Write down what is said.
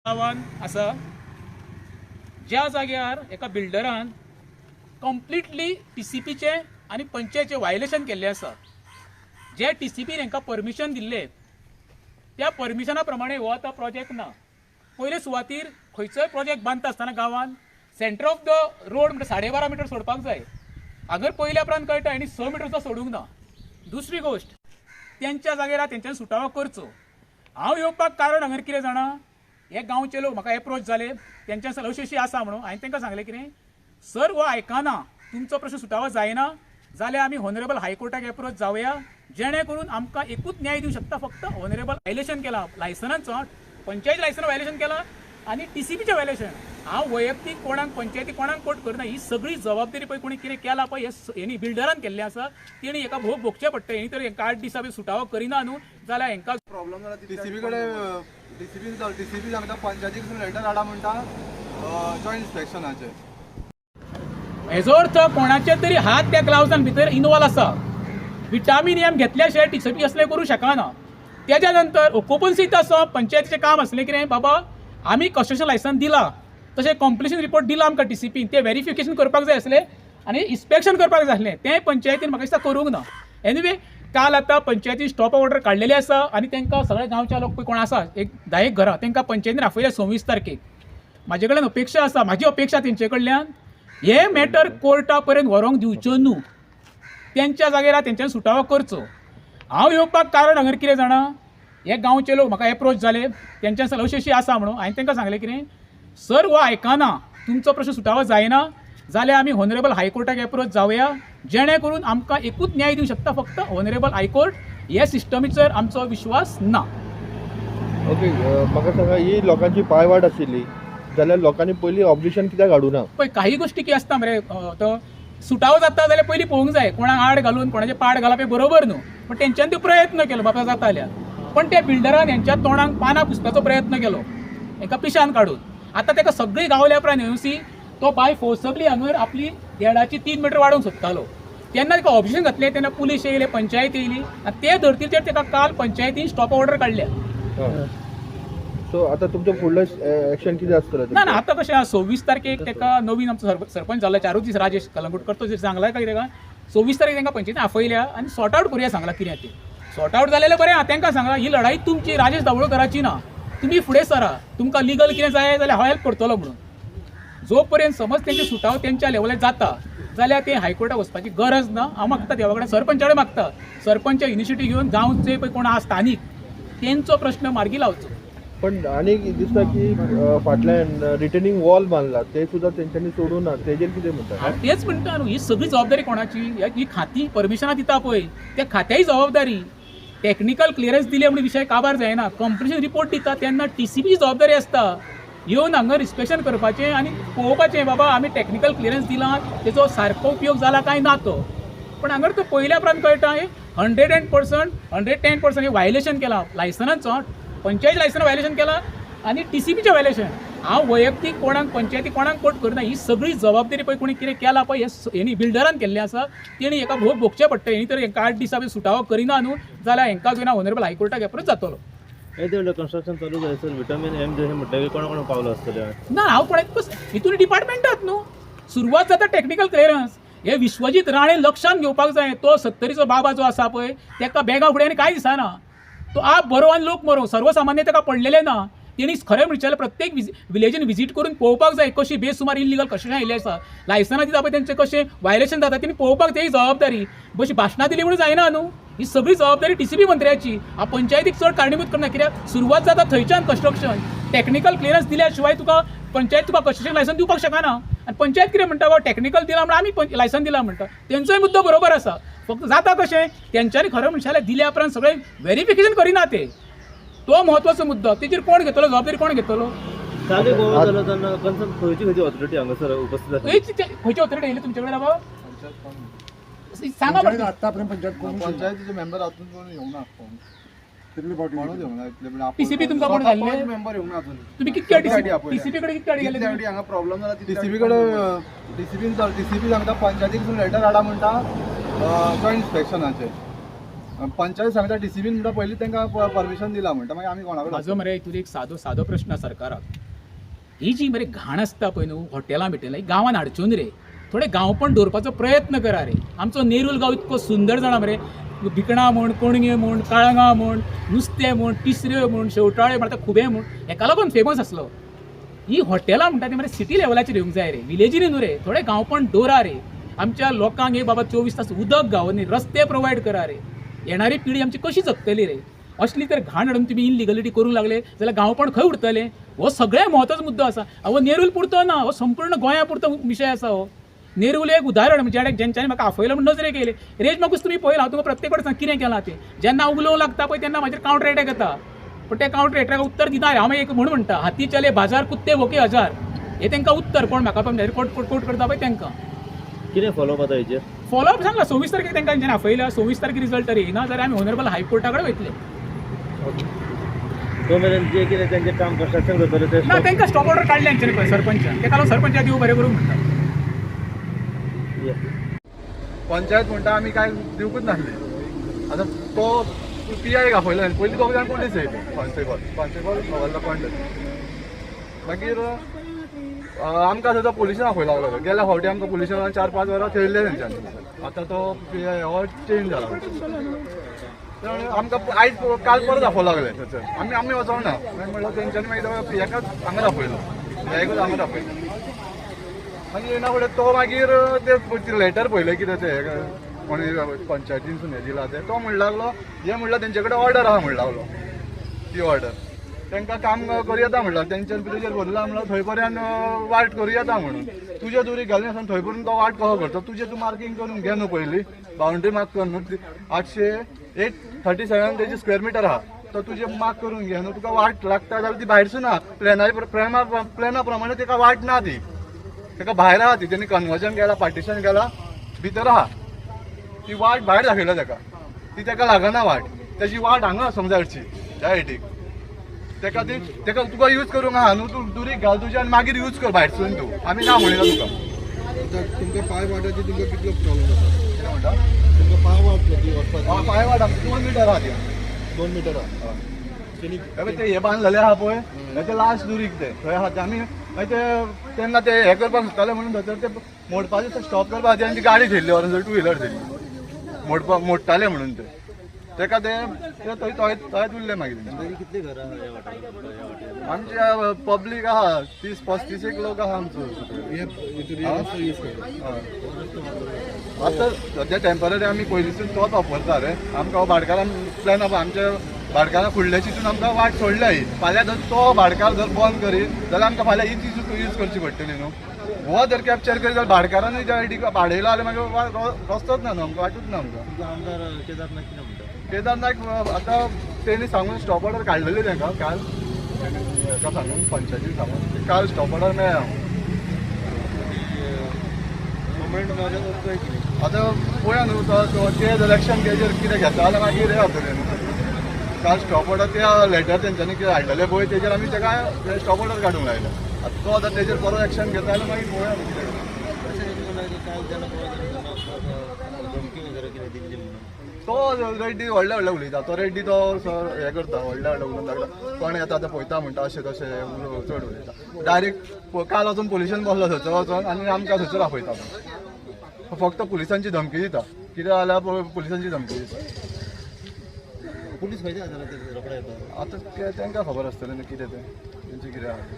गांवान आसा, ज्या जाग्यार एका बिल्डरान कंप्लिटली टीसीपीचें आनी पंचायतीचें व्हायलेशन केल्लें आसा. जे टीसीपीन हांकां परमिशन दिल्लें त्या परमिशना प्रमाणे हो आतां प्रोजेक्ट ना. पयले सुवातीर खंयचोय प्रोजेक्ट बांदता आसतना गांवान सेंटर ऑफ the road म्हणजे 12.5 मिटर सोडपाक जाय. हांगर पयल्या उपरांत कळटा आनी 6 मिटर सुद्दां सोडूंक ना. दुसरी गोश्ट, तेंच्या जाग्यार तेंच्यानी सुटावो करचो. हांव येवपाक कारण हांगर कितें जाणा, हे गांवचे लोक म्हाका एप्रोच जाले, तेंच्या अशी अशी आसा म्हणून. हांवें तांकां सांगलें कितें, सर हो आयकना, तुमचो प्रश्न सुटावो जायना जाल्यार आमी ऑनरेबल हायकोर्टाक एप्रोच जावया, जेणे करून आमकां एकूच न्याय दिवंक शकता फक्त ऑनरेबल. व्हायलेशन केलां लायसनाचो, पंचायत लायसन व्हायलेशन केलां आनी टीसीपीचें व्हायलेशन. हांव वैयक्तीक कोणाक पंचायती कोणाक कोट करना. ही सगळी जबाबदारी पळय कोणी कितें केलां पळय हेणी बिल्डरान केल्लें आसा, तेणी हेका भोग भोगचें पडटा. हेणी तर हेंकां 8 दिसां बी सुटावो करिना न्हू जाल्यार हेंकां प्रॉब्लम जाला. टीसीपी कडेन टीसीपी सांगता पंचायतीक लेटर हाडा म्हणटा जॉयंट इन्स्पेक्शनाचे. हेजो अर्थ कोणाचे तरी हात त्या क्लावजान भितर इनवॉल्व आसा. विटामीन एम घेतल्या शिवाय टीसीपी असलें करूं शकना. तेज्या नंतर ओकुपन्सी आसा, पंचायतीचें काम आसलें कितें, बाबा आमी कंस्ट्रक्शन लायसन दिलां, तशें कंप्लिशन रिपोर्ट दिला आमकां टीसीपीन, तें वेरिफिकेशन करपाक जाय आसलें आनी इन्स्पेक्शन करपाक जाय आसलें, तें पंचायतीन म्हाका दिसता करूंक ना. एनिवे काल आतां पंचायतीन स्टॉप ऑर्डर काडलेली आसा आनी तांकां सगळे गांवच्या लोक पळय कोण आसा एक 10 घरां तांकां पंचायतीन आपयल्या 26 तारखेक. म्हाजे कडल्यान अपेक्षा आसा, म्हाजी अपेक्षा तेंचे कडल्यान हे मॅटर कोर्टा पर्यंत व्हरूंक दिवच्यो न्हू. तेंच्या जाग्यार तेंच्यानी सुटावो करचो. हांव येवपाक कारण हांगर कितें जाणा, हे गांवचे लोक म्हाका एप्रोच जाले, तेंच्या अशी अशी आसा म्हणून. हांवें तांकां सांगलें कितें, सर हो आयकना, तुमचो प्रश्न सुटावो जायना जाल्यार आमी ऑनरेबल हायकोर्टाक एप्रोच जावया, जेणे करून आमकां एकूच न्याय दिवंक शकता फक्त ऑनरेबल हायकोर्ट. हे सिस्टमीचेर आमचो विश्वास ना. ओके, म्हाका सांगा, ही लोकांची पांयवाट आशिल्ली जाल्यार लोकांनी पयलीं ऑब्जेक्शन कित्याक हाडूं ना? पळय काही गोश्टी कितें आसता मरे, तो सुटावो जाता जाल्यार पयलीं पळोवंक जाय. कोणाक आड घालून कोणाचे पाड घालप हें बरोबर न्हू, पण तेंच्यांनी तो प्रयत्न केलो बाबा जाता जाल्यार. पण त्या बिल्डरान हेंच्या तोंडाक पानां पुसपाचो प्रयत्न केलो हेका पिशान काडून. आतां ताका सगळीं गावल्या उपरांत एनओसी तो बाय फोर्सबली हांगर आपली 1.5 3 मिटर वाडोवंक सोदतालो. तेन्ना ताका ऑब्जेक्शन घातलें, तेन्ना पुलीस येयले, पंचायत येयली आनी ते धर्तीचेर ताका काल पंचायतीन स्टॉप ऑर्डर काडल्या. सो आतां तुमचें फुडलें एक्शन कितें आसतलें? ना ना, आतां कशें आहा, 26 तारखेक ताका नवीन आमचो सरपंच जाला 4 दीस, राजेश कलंगूटकर, तो सांगला काय ताका 26 तारखेक तांकां पंचायतीन आपयल्या आनी सॉर्ट आवट करुया सांगला. कितें तें सॉर्ट आवट जालें बरें आहा. तांकां सांगला ही लढाई तुमची राजेश दावळकराची ना, तुमी फुडें सरा, तुमकां लिगल कितें जाय जाल्यार हांव हेल्प करतलो म्हणून. जो पर्यंत समज तेंचे सुटाव तेंच्या लेवलार जाता जाल्यार ते हायकोर्टाक वचपाची गरज ना. हांव मागता देवा कडेन, सरपंचा कडेन मागता, सरपंच इनिशिएटीव घेवन गांवचे पळय कोण आहा स्थानीक तेंचो प्रश्न मार्गी लावचो. पण आनी दिसता की फाटल्यान रिटर्निंग वॉल बांदला ते सुद्दां तेंच्यांनी सोडूं ना, तेजेर कितें म्हणटा? हांव तेच म्हणटा न्हू, ही सगळी जबाबदारी कोणाची? ही खाती परमिशनां दिता पळय त्या खात्याची जबाबदारी. टॅक्निकल क्लियरन्स दिले म्हणून विशय काबार जायना. कंप्लिशन रिपोर्ट दिता तेन्ना टीसीपीची जबाबदारी आसता येवन हांगा इन्स्पेक्शन करपाचें आनी पळोवपाचें बाबा आमी टॅक्निकल क्लियरन्स दिला तेचो सारको उपयोग जाला काय ना तो. पण हांगर तो पयल्या उपरांत कळटा 100%, 110% हे व्हायलेशन केलां लायसनाचो, पंचायत लायसन व्हायलेशन केलां आनी टीसीपीचें व्हायलेशन. हांव वैयक्तीक कोणाक पंचायती कोणाक कोट करना. ही सगळी जबाबदारी पळय कोणी कितें केलां पळय हेणी बिल्डरान केल्लें आसा, तेणी हेका भोग भोगचें पडटा. हेणी तर हेंकां 8 दिसां बी सुटावो करिना न्हू जाल्यार हेंकां घेवन ऑनरेबल हायकोर्टाक एप्रोच जातलो. हे ते कन्स्ट्रक्शन चालू जायसर विटामीन एम जे म्हटल्यार कोणा कोणा पावलो आसतलें? ना, हांव कोणाक हितून डिपार्टमेंटात न्हू सुरवात जाता टॅक्निकल क्लियरन्स. हे विश्वजीत राणे लक्षांत घेवपाक जाय. तो सत्तरीचो बाबा जो आसा पळय तेका बेगा फुडें आनी कांय दिसना. तो आप बरो आनी लोक मरो, सर्वसामान्य ताका पडलेलें ना. तेणी खरें म्हणचें प्रत्येक विलेजीन विजीट करून पळोवपाक जाय कशी बेसुमार इल्लिगल कशें आयिल्लें आसा. लायसनां दिता पळय तेंचें कशें व्हायलेशन जाता तेणी पळोवपाक तेजी जबाबदारी. बशी भाशणां दिली म्हणून जायना न्हू, ही सगळी जबाबदारी टीसीपी मंत्र्याची. हांव पंचायतीक चड कारणीभूत करना, कित्याक सुरवात जाता थंयच्यान. कंस्ट्रक्शन टॅक्निकल क्लियरन्स दिल्या शिवाय तुका पंचायत तुका कंस्ट्रक्शन लायसन दिवपाक शकना. आनी पंचायत कितें म्हणटा, बाबा टॅक्निकल दिला म्हणून आमी लायसन दिला म्हणटा. तेंचोय मुद्दो बरोबर आसा. फक्त जाता कशें तेंच्यांनी खरें म्हणशाले जाल्यार दिल्या उपरांत सगळें वेरिफिकेशन करिना ते, तो म्हत्वाचो मुद्दो. तेजेर कोण घेतलो जबाबदारी, कोण घेतलो? चालू गोवा जालो तेन्ना कन्सर्न खंयची खंयची ऑथॉरिटी हांगासर उपस्थित आसली? खंयची ऑथॉरिटी येयली तुमचे कडेन बाबा सांगा मरे. आतापर्यंत पंचायत कोण पंचायतीचे मेंबर अजून कोण येवंक ना, कोण कितले फावटी कोणूच येवंक ना इतले म्हणजे TCP तुमकां कोण घाल्ले? मेंबर येवंक ना अजून. तुम्ही कितके कितले आपयले? टीसीपी कडेन कितके गेले? कितले हांगा प्रॉब्लम जाला. टीसीपी कडेन टीसीपी सांगता पंचायतीक लेटर हाडा म्हणटा जॉयंट इन्स्पेक्शनाचे. पंचायत सांगता टीसीबीन म्हणटा पयलीं तांकां परमिशन दिला म्हणटा, मागीर आमी कोणा कडेन? म्हाजो मरे हितून एक सादो सादो प्रश्न सरकाराक, ही जी मरे घाण आसता पळय न्हू हॉटेलां बिटेलां, ही गांवान हाडच्यो न्ही रे, थोडें गांवपण दवरपाचो प्रयत्न करा रे. आमचो नेरूल गांव इतको सुंदर जाणा मरे, भिकणां म्हूण, कोणगे म्हूण, काळंगां म्हूण, नुस्तें म्हूण, तिसऱ्यो म्हूण, शेवटाळे म्हण, आतां खुबे म्हूण, हेका लागून फेमस आसलो. ही हॉटेलां म्हणटा ती मरे सिटी लेवलाचेर येवंक जाय रे, विलेजीनी न्हू रे. थोडें गांवपण दवरा रे. आमच्या लोकांक एक बाबा 24 तास उदक गावनी, रस्ते प्रोवायड करा रे. येणारी पिढी आमची कशी जगतली रे? असली तर घाण हाडून तुमी इनलिगलिटी करूंक लागले जाल्यार गांवपण खंय उरतलें? हो सगळ्यात म्हत्वाचो मुद्दो आसा. हो नेरूल पुरतो ना, हो संपूर्ण गोंया पुरतो विशय आसा. हो नेरूल एक उदाहरण म्हणजे जेंच्यांनी म्हाका आफयलो म्हूण नजरेक येयलें. रेज मागूच तुमी पळयला, हांव तुमकां प्रत्येक कडेन सांग कितें केलां तें. जेन्ना हांव उलोवंक लागता पळय तेन्ना म्हाजेर कावंटर एटॅक येता, पूण ते कावंटर एटॅकाक उत्तर दिना रे. हांव एक म्हूण म्हणटा, हाती चले बाजार कुत्ते भोके हजार, हें तांकां उत्तर. कोण म्हाका पळय कोट कोट कोट करता पळय तांकां कितें फॉलोअप आतां हेचेर? फॉलोअप सांगला, 26 तारखेक तांकां तेंच्यांनी आपयला. 26 तारखेर रिजल्ट तरी येयना जाल्यार आमी ऑनरेबल हायकोर्टा कडेन वयतले. तो मेरेन जे कितें तेंचें काम कन्स्ट्रक्शन करतले ते ना, तांकां स्टॉप ऑर्डर काडले तेंच्यांनी पळय सरपंचान, तेका लागून सरपंचाक दिवं बरें करूं म्हणटा. पंचायत म्हणटा आमी काय दिवकूच नासली. आतां तो पी आयक आपयलो, पयलीं दोग जाण पुलीस येयले, कॉन्स्टेबल कॉन्स्टेबल व्हडलो कोण. मागीर आमकां सुद्दां पुलिसान आपयलो लागलो. गेल्या फावटी आमकां पुलिसान 4-5 वरां थेयल्ले तेंच्यांनी. आतां तो पी I हो चेंज जाला. आमकां आयज काल परत आपो लागले थंयसर, आमी आमी वचोंक ना. मागीर म्हणल्यार तेंच्यांनी मागीर हेकाच हांगा दाखयलो, पी आयकूच हांगा दाखयलो. मागीर येयना फुडें तो मागीर ते लेटर पळयलें कितें तें कोणी पंचायतीनसून हें दिलां तें, तो म्हणूं लागलो हें म्हणल्यार तेंचे कडेन ऑर्डर आहा म्हणूं लागलो. ती ऑर्डर तांकां काम करूं येता म्हणल्यार तेंच्यान तुजेर भरला म्हणल्यार थंय पर्यंत वाट करूं येता म्हणून. तुजे दुरीग घालून आसतना थंय पर्यंत तो वाट कसो करता? तुजें तूं मार्कींग करून घे न्हू, पयलीं बाउंड्री मार्क कर न्हू. 837 तेजी स्क्वेअर मिटर आहा, तो तुजें मार्क करून घे न्हू. तुका वाट लागता जाल्यार ती भायरसून आहा, प्लॅना प्लॅना प्रमाणे तेका वाट ना, ती तेका भायर आहा ती. तेणी कन्वर्जन केलां, पार्टिशन केलां, भितर आहा ती वाट, भायर दाखयला तेका, ती तेका लागना वाट. तेजी वाट हांगा आसूंक जाय हरशी ह्या हेटीक. तेका ती तेका तुका यूज करूंक आहा न्हू, तूं दुरीग घाल तुजें आनी मागीर यूज कर भायरसून तूं, आमी ना म्हणिना तुका. तुमकां पांय वाटाची तुमकां कितलो प्रॉब्लम जाता? कितें म्हणटा? तुमकां पांय वाट ती वचपाची पांय वाट आमची 2 मिटर आहा ती. 2 मिटर आहा. हे ते हे बांदलेले आहा पळय, ते लास्ट दुरीग ते थंय आहा ते. आमी मागीर ते तेन्ना ते हे करपाक सोदताले म्हणून थंयसर ते मोडपाचें स्टॉप करपा खातीर आनी ती गाडी थेयल्ली व्हरून, टू व्हिलर थेयल्ली, मोडपा मोडटाले म्हणून ते तेका ते थंय थंयच उरले मागीर. कितली घरां ह्या वाठारांत? आमच्या पब्लीक आहा 30-35 एक लोक आहा आमचो. आतां सद्या टेंपररी आमी पयलींसून तोच वापरता रे. आमकां भाटकारान प्लॅन आमच्या भाटकारान फुडल्या चितून आमकां वाट सोडल्या ही. फाल्यां जर तो भाटकार जर बंद करीत जाल्यार आमकां फाल्यां हीच यूज करची पडटली न्हू. हो जर कॅप्चर करीत जाल्यार भाटकारानूय त्या भाडयला जाल्यार मागीर रस्तोच ना न्हू आमकां, वाटूच ना आमकां. आमदार केदार नायक कितें म्हणटा? केदार नायक आतां तेणी सांगून स्टॉप ऑर्डर काडलेली तांकां काल, हेका सांगून पंचायतीन सांगून काल स्टॉप ऑर्डर मेळ्ळा. आतां पळया न्हू तो ते इलेक्शन तेजेर कितें घेता जाल्यार मागीर हें जातलें न्हू. काल स्टॉप ऑर्डर त्या लेटर तेंच्यांनी कितें हाडलेलें पळय तेजेर आमी तेका स्टॉप ऑर्डर काडूंक लायलें. आतां तो आतां तेजेर परत एक्शन घेता जाल्यार मागीर पळोवया न्हू कितें. तो रेड्डी व्हडले व्हडले उलयता, तो रेड्डी तो हें करता, व्हडले व्हडले उलोवन दाखयता, कोण येता ते पळयता म्हणटा अशें तशें चड उलयता. डायरेक्ट काल वचून पुलिशेन बसलो थंयसर वचोन आनी आमकां थंयसर आपयता, फक्त पुलिसांची धमकी दिता, कितें जाल्यार पुलिसांची धमकी दिता. पुलीस खंयच्या आदाराचेर रोखडे येता? आतां तांकां खबर आसतलें न्हू कितें तें, तेंचें कितें आहा तें.